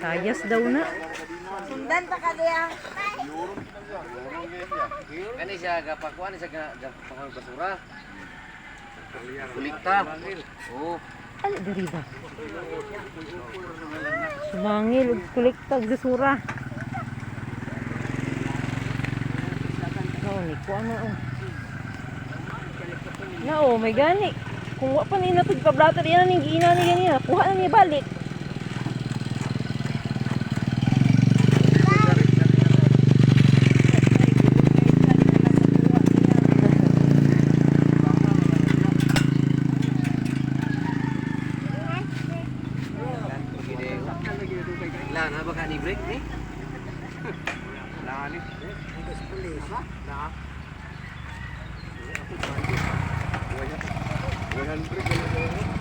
Sayas daw na. Sundan pa ka diya. Kani siya gapakuan siya gapakuan basura. Kulikta. Oh, Ay, diri ba? Sumangil ug kolektag basura. Nao ni ko ano oh. Nao, may gani. Kung wa pa ni natug pablata diyan ning giina ni ganina, kuha na ni balik. Wala na baka ni break ni. Na. 100.